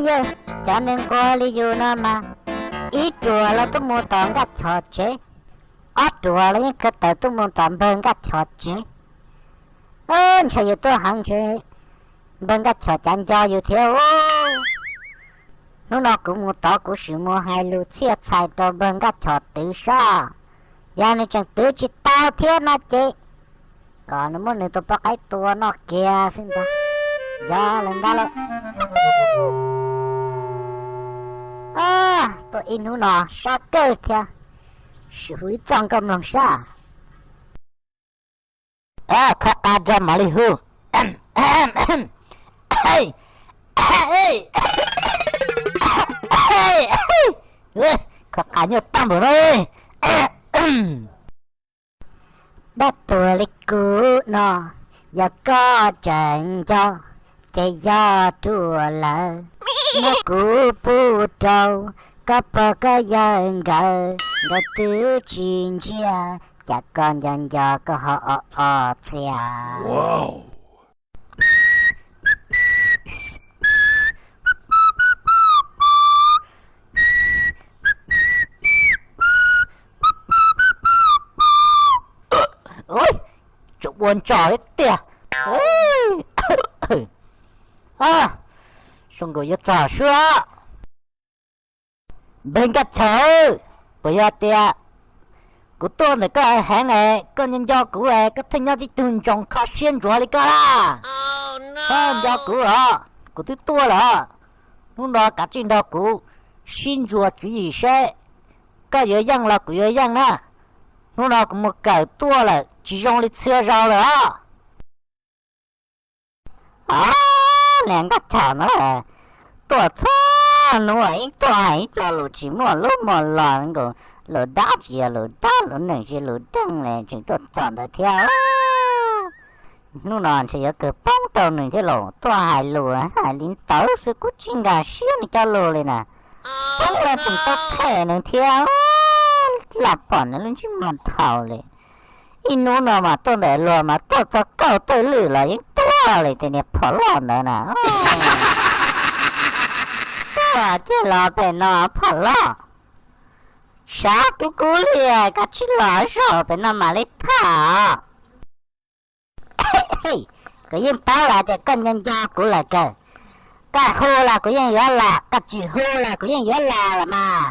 Yog cov neeg nquag li yus no mas, ib ruam los tuaj mus tom Nkaj Chom tsev, ob ruam los yeej khaws tawm tuaj mus tom npawg Nkaj Chom tsev. Ntshe yus tuaj heev ntshe npawg Nkaj Chom cav nco yus thiab. Hnub no kuv mus tod kuv sim mus hais lus txhiaj txhais rau npawg Nkaj Chom twv sab. Yog nws tseem twv tsis tau thiab no ces kom nws muab nws tus poj qaib tua noj kiag xwb ntag. Yog lawm ntag lauj. Tuaj ib hnub no sab kawg thiab, sim hu ib txoj nkauj mloog sab. Kho qa rau mam li hu. Kho qa nyuaj tag npaum no. Dab tuag li kuv no, yog koj tseem nco, ces yog ruam lawm. Muab kuv pub rau koj pog koj yawg nkawd, nkawd twb tsis ntsia, cas koj nco nco koj ho o o txias. Ua ntsos li tiag. Zoo nkaus yuav txog suab. Npawg Nkaj Chom, puas yog tias kuv tuaj ntawm koj heev es koj nco nco kuv es koj thiaj nyob tib tug ntsoov kho siab ntsuav li koj laj? Koj nco kuv los? Kuv twb tuaj lawm. Hnub no kav tsij nrog kuv sib ntsuas tswv yim seb koj yuav yeej los kuv yuav yeej na. Hnub no kuv mus kawm tuaj lawm tsis zoo li txhua zaus lawm os. Niag Nkaj Chom no, tuaj txhua hnub ib tuaj hais ib co lus tsis muaj lub muaj los nkaus, lus dab tsis yog lus dab, lus neeg tsis lus neeg li tseem tuaj txog ntawd thiab. Hnub no ntshe yuav kawg poob rau nws thiab los tuaj hais lus hais li ntawd xwb kuv tsis nkag siab nws cov lus li na. Poob los tseem tau them nws thiab, lam pom nws lub ntsej muag dhau li. Ib hnub no mas tuaj ntawm luag mas tuaj txog kauj tawj lwj los yeej tuaj li tej niag phom loj ntawd na. Tuaj ciaj los pem no phom loj. Sav kub kub li, kav tsij los zaum pem no mam li tham. Kuv yeej paub lawm tias koj nco nco kuv lawm kawg. Koj hu los kuv yeej yuav los, koj tsis hu los kuv yeej yuav los los mas.